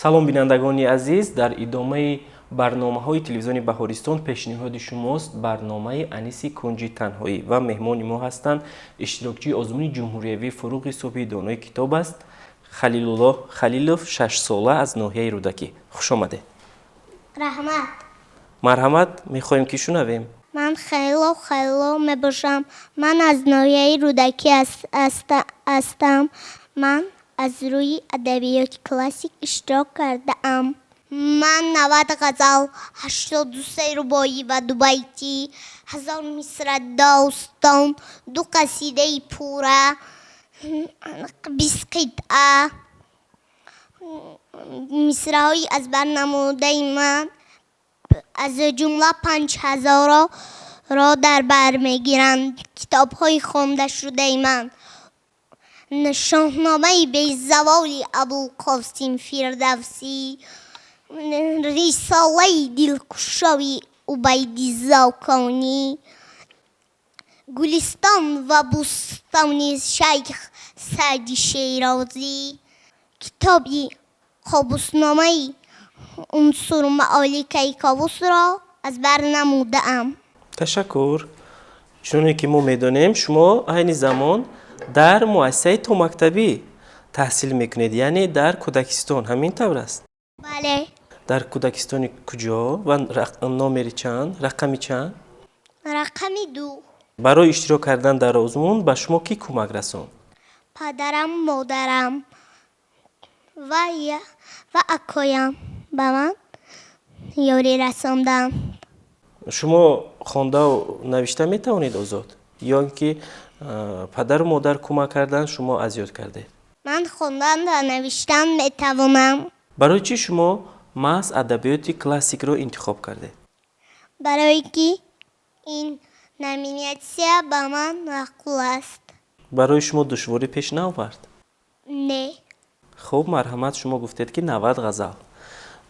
Салом, бинандагони азиз! Дар идомаи барномаҳои телевизиони Баҳористон пешниҳоди шумост барномаи «Аниси кунҷи танҳоӣ» ва меҳмони мо ҳастанд иштирокчии озмуни ҷумҳуриявии «Фуруғи субҳи донои китоб аст» Халилуллоҳ Халилов, 6-сола, аз ноҳияи Рӯдакӣ. Хуш омадед! Раҳмат. Марҳамат, мехоҳем, ки шунавем. Ман Халилов Халилов мебошам. Ман аз ноҳияи Рӯдакӣ ҳастам. Ман аз рӯи адабиёти классик иштирок кардаам. Ман 90 ғазал, 83 рубоӣ ва дубайтӣ, 1000 мисра достон, ду қасидаи пурра, 20 қитъа. Мисраҳои аз бар намудаи ман аз ҷумла 5000-ро дар бар мегиранд. Китобҳои хондашудаи ман: Шоҳномаи безаволи Абулқосим Фирдавсӣ, Рисолаи дилкушои Убайди Зоконӣ, Гулистон ва бӯстони Шайх Саъди Шерозӣ, китоби Қобусномаи Унсурулмаолии Кайковусро аз бар намудаам. Ташаккур. Чуноне ки мо медонем, шумо айни замон дар муассисаи томактабӣ таҳсил мекунед, яъне дар кӯдакистон, ҳамин тавр аст? Бале. Дар кӯдакистони куҷо ва номери чанд, рақами чанд? Рақами 2. Барои иштирок кардан дар озмун ба шумо кӣ кӯмак расонд? Падарам, модарам ва акоям ба ман ёрӣ расонданд. Шумо хондаву навишта метавонед озод ё ин ки падару модар кӯмак карданд, шумо аз ёд кардед? Ман хондан ва навиштан метавонам. Барои чӣ шумо маҳз адабиёти классикро интихоб кардед? Барое ки ин номинатсия ба ман маъқул аст. Барои шумо душворӣ пеш наовард? Не. Хуб, марҳамат, шумо гуфтед, ки 90 ғазал.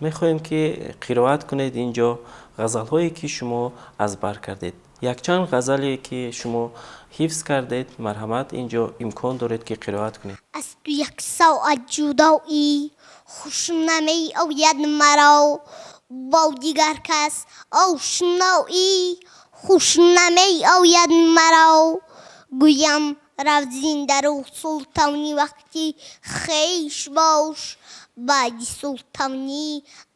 Мехоҳем, ки қироат кунед инҷо ғазалҳое, ки шумо аз бар кардед, якчанд ғазале, ки шумо ҳифз кардед. Марҳамат, инҷо имкон доред, ки қироат кунед. Аз ту як соат ҷудоӣ хуш намеояд маро, бо дигар кас ошноӣ хуш намеояд маро. Гӯям: рав, зиндарӯ, султони вақти хеш бош, баъди султонӣ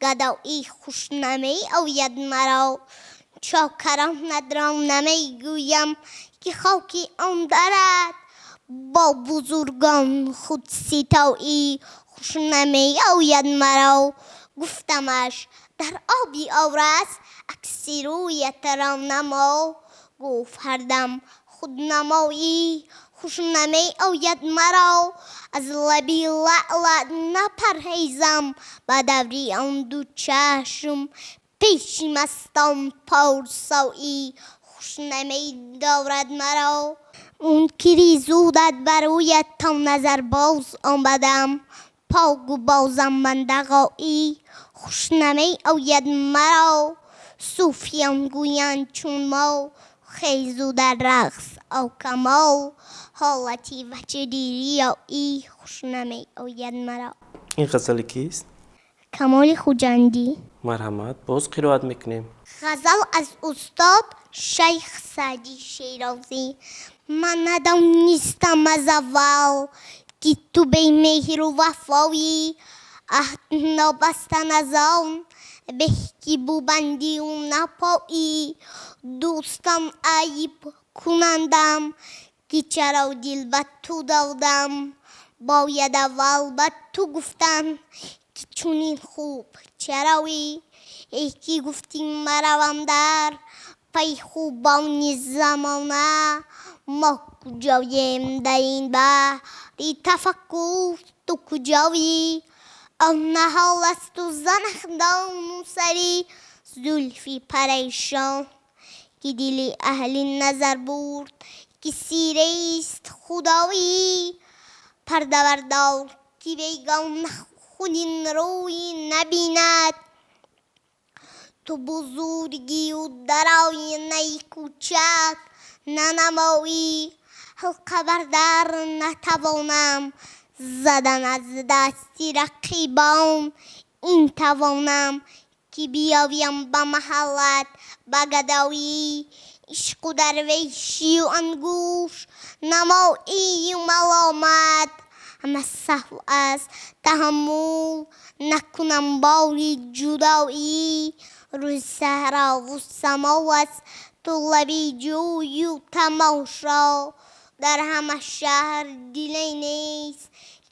гадоӣ хуш намеояд маро. Чокаронатро намегӯям, ки хоки он дарат, бо бузургон худситоӣ хуш намеояд маро. Гуфтамаш: дар оби оврас акси рӯятро намо, гуфт: ҳардам худнамоӣ хуш намеояд маро. Аз лаби лаълат напарҳезам, ба даври он ду чашм пеши мастон порсоӣ хуш намедорад маро. Мункири зуҳдат бар рӯят то назар боз омадам, поку бозам ман дағоӣ хуш намеояд маро. Сӯфиён гӯянд: чун мо хезу дар рақс о, камол, ҳолати ваҷди риёӣ хуш намеояд маро. Ин ғазали кист? Камоли Хуҷандӣ. Марҳамат, боз қироат мекунем. Ғазал аз устод Шайх Саъди Шерозӣ. Ман надонистам аз аввал, ки ту бемеҳру вафоӣ. Аҳд нобастан аз он беҳ, ки бубандию напоӣ. Дӯстон айб кунандам, ки чаро дил ба ту додам, бояд аввал ба ту гуфтан, ки чунин хуб чароӣ. Эй ки гуфтӣ: маравам дар пай хубони замона, мо куҷоем дар ин баҳри тафаккур, ту куҷоӣ? Он ниҳол асту занахдону сари зулфи парешон, ки дили аҳли назар бурд, ки сираист худоӣ. Парда бардор, ки бегона худ ин рӯй набинад, ту бузургию дарои наи кӯчак нанамоӣ. Ҳалқа бар дар натавонам задан аз дасти рақибон. Ин тавонам ки биёям ба маҳаллат ба гадоӣ. Ишқу дарвешию ангуш намоию маломат. Ҳама саҳв аст таҳаммул накунам бори ҷудоӣ. Рӯи саҳрову само аст ту лаби ҷӯю тамошо. Дар ҳама шаҳр диле нест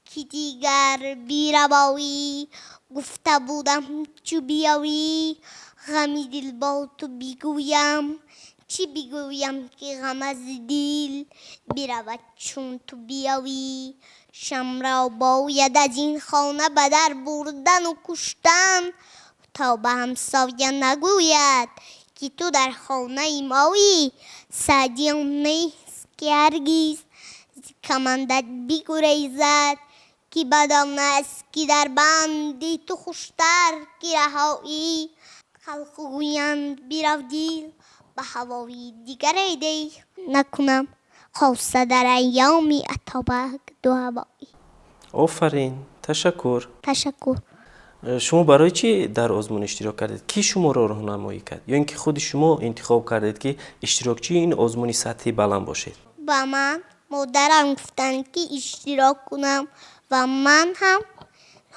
ки дигар биравоӣ. Гуфта будам чу биёӣ ғами дил бо ту бигӯям. Чӣ бигӯям ки ғам аз дил биравад чун ту биёӣ. Шамро бояд аз ин хона ба дар бурдану куштан, то ба ҳамсоя нагӯяд ки ту дар хонаи моӣ. Саъдиён нест ки ҳаргиз зи камандат бигурезад, ки бадон аст ки дар банди ту хуштар ки раҳоӣ. Халқ гӯянд бирав дил ба ҳавои дигаре деҳ, накунам хоса дар айёми атобак дуҳавоӣ. Офарин, ташаккур. Ташаккур. Шумо барои чӣ дар озмун иштирок кардед? Кӣ шуморо роҳнамоӣ кард ё ин ки худи шумо интихоб кардед ки иштирокчии ин озмуни сатҳи баланд бошед? Ба ман модарам гуфтанд ки иштирок кунам ва ман ҳам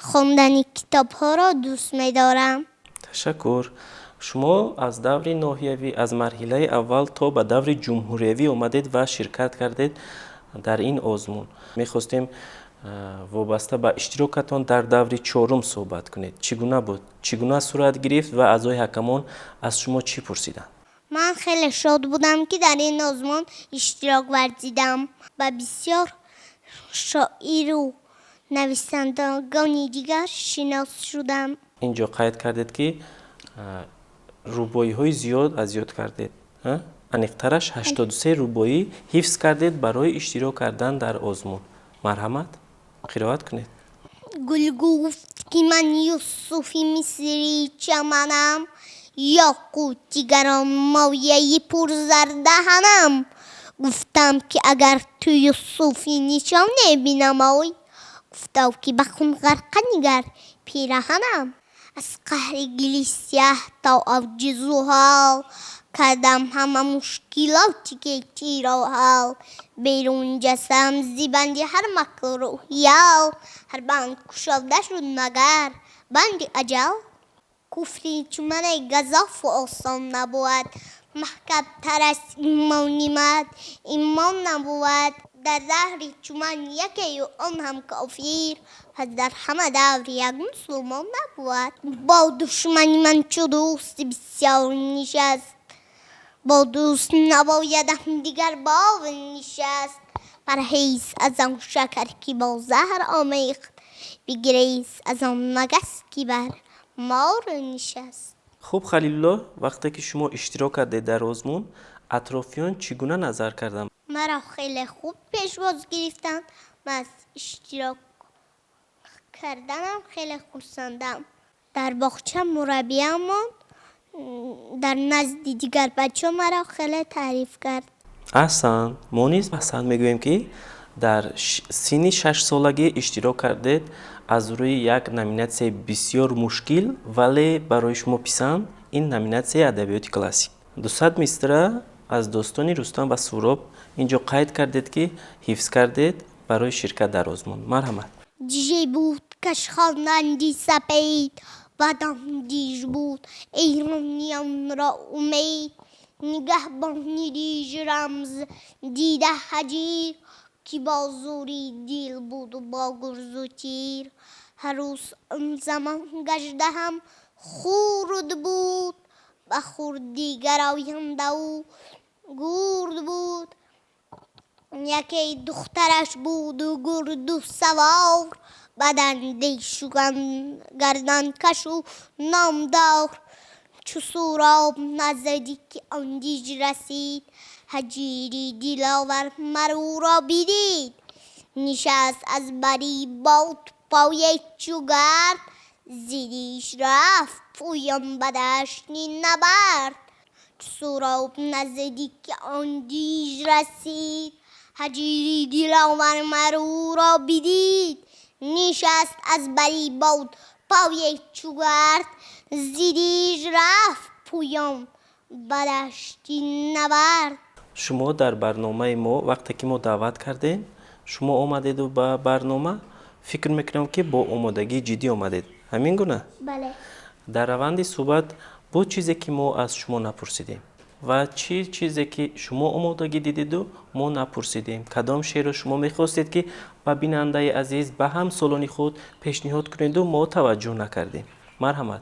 хондани китобҳоро дӯст медорам. Ташаккур. Шумо аз даври ноҳиявӣ, аз марҳилаи аввал то ба даври ҷумҳуриявӣ омадед ва ширкат кардед дар ин озмун. Мехостем вобаста ба иштирокатон дар даври чорум суҳбат кунед. Чӣ гуна буд? Чӣ гуна сурат гирифт ва аъзои ҳакамон аз шумо чӣ пурсиданд? Ман хеле шод будам ки дар ин озмун иштирок варзидам ва бисёр шоиру нависандагони дигар шинос шудам. Инҷо қайд кардед ки рубоиҳои зиёд аз ёд кардед. Аниқтараш 83 рубоӣ ҳифз кардед барои иштирок кардан дар озмун. Марҳамат, қироат кунед. Гул гуфт ки ман Юсуфи Мисри чаманам, ёқути гаронмояи пурзардаҳанам. Гуфтам ки агар ту Юсуфи нишоне бинамой, гуфтав ки ба хун ғарқа нигар пираҳанам. Аз қаҳри гили сиёҳ то авҷи зуҳол кардам ҳама мушкилоти кетиро ҳал. Берун ҷасам зи банди ҳар макрӯҳиёл, ҳар банд кушода шуд магар банди аҷал. Куфри чу мане газофу осон набувад, маҳкамтар аст имони мард имон набувад. Дар даҳри чу ман якею он ҳам кофир, пас дар ҳама давр як мусулмон набувад. Бо душмани ман чу дӯсти бисёр нишаст, бо дӯст набоядам дигар бов нишаст. Парҳез аз он шакар ки бо заҳр омехт, бигрез аз он магас ки бар мор нишаст. Хуб, Халилуллоҳ, вақте ки шумо иштирок кардед дар озмун, атрофиён чӣ гуна назар карданд? Маро хеле хуб пешвоз гирифтанд. Ман аз иштирок карданам хеле хурсандам. Дар боғча мураббиямон дар назди дигар бачаҳо маро хеле таъриф кард. Аҳсан, мо низ аҳсан мегӯем ки дар синни 6-солагӣ иштирок кардед аз рӯи як номинатсияи бисёр мушкил, вале барои шумо писанд, ин номинатсияи адабиёти классик. 200 мисра аз достони Рустам ва Суроб инҷо қайд кардед ки ҳифз кардед барои ширкат дар озмун. Марҳамат. Диже буд кашхонанди сапед, бадам диж буд эрониёнро умед. Нигаҳбони диж рамз дида ҳаҷир, ки бо зӯри дил буду бо гурзу тир. Ҳар рӯз он замон гаждаҳам хурд буд, ба хурдӣ гарояндаву гурд буд. Яке духтараш буду гурду савор, бадандешу гарданкашу номдор. Чу Суроб наздики он диж расид, ҳаҷири диловар марӯро бидид. Нишаст аз бари бод пои чу гард, зидиш рафт пӯён ба дашти набард. Чу Суроб наздики он диж расид, ҳаҷири диловар марӯро бидид. Нишаст аз бари бод Пои чу гард зи диж рафт пӯён ба дашти набард. Шумо дар барномаи мо, вақте ки мо даъват кардем, шумо омадеду ба барнома, фикр мекунам, ки бо омодагии ҷиддӣ омадед. Ҳамин гуна? Бале. Дар раванди суҳбат буд чизе, ки мо аз шумо напурсидем, ва чӣ чизе, ки шумо омодагӣ дидеду мо напурсидем? Кадом шеърро шумо мехостед, ки ба бинандаи азиз, ба ҳамсолони худ пешниҳод кунеду мо таваҷҷӯҳ накардем? Марҳамат.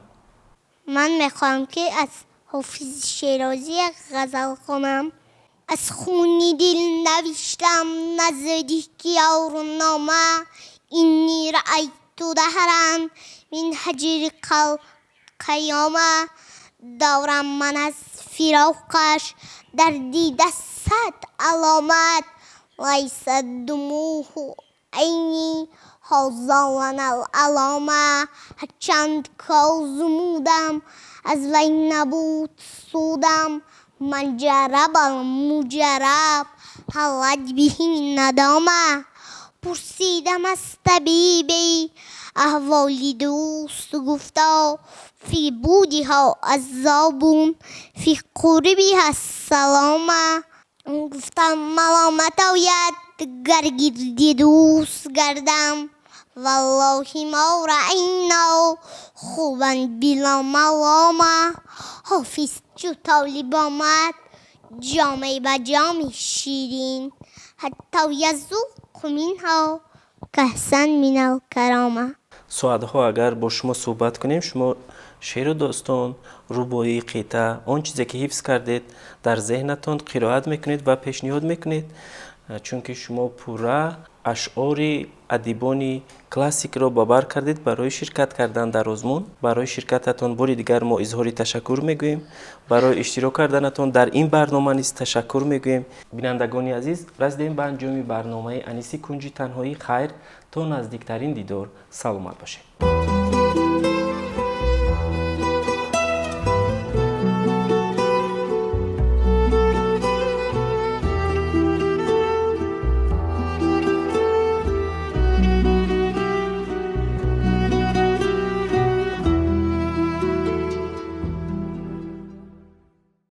Ман мехоҳам, ки аз Ҳофизи Шерозӣ як ғазал хонам. Аз хуни дил навиштам наздики ёрнома, инни раайту даҳран мин ҳаҷри қаёма. Дорам ман аз фироқаш дар дида 100 аломат, лайса думуҳу айни ҳозоланал алома. Ҳарчанд козумудам, аз вай набуд судам, ман ҷарабал муҷарраб ҳаллат биҳи надома. Пурсидам аз табибе аҳволи дӯст, гуфто: фи будиҳо азобун, фи қурбиҳа салома. Гуфтам: маломат ояд, гар гирди дӯст гардам, валлоҳи мо раайно хубан било малома. Ҳофиз чу толиб омад ҷоме ба ҷоми ширин, ҳатто язуқу минҳо каҳсан минал карома. Соатҳо агар бо шумо суҳбат кунем, шумо шеъру достон, рубоӣ, қитъа, он чизе ки ҳифз кардед, дар зеҳнатон қироат мекунед ва пешниҳод мекунед, чунки шумо пурра ашъори адибони классикро ба бар кардед барои ширкат кардан дар озмун. Барои ширкататон бори дигар мо изҳори ташаккур мегӯем, барои иштирок карданатон дар ин барнома низ ташаккур мегӯем. Бинандагони азиз, расидем ба анҷоми барномаи Аниси кунҷи танҳоӣ. Хайр, то наздиктарин дидор, саломат бошед.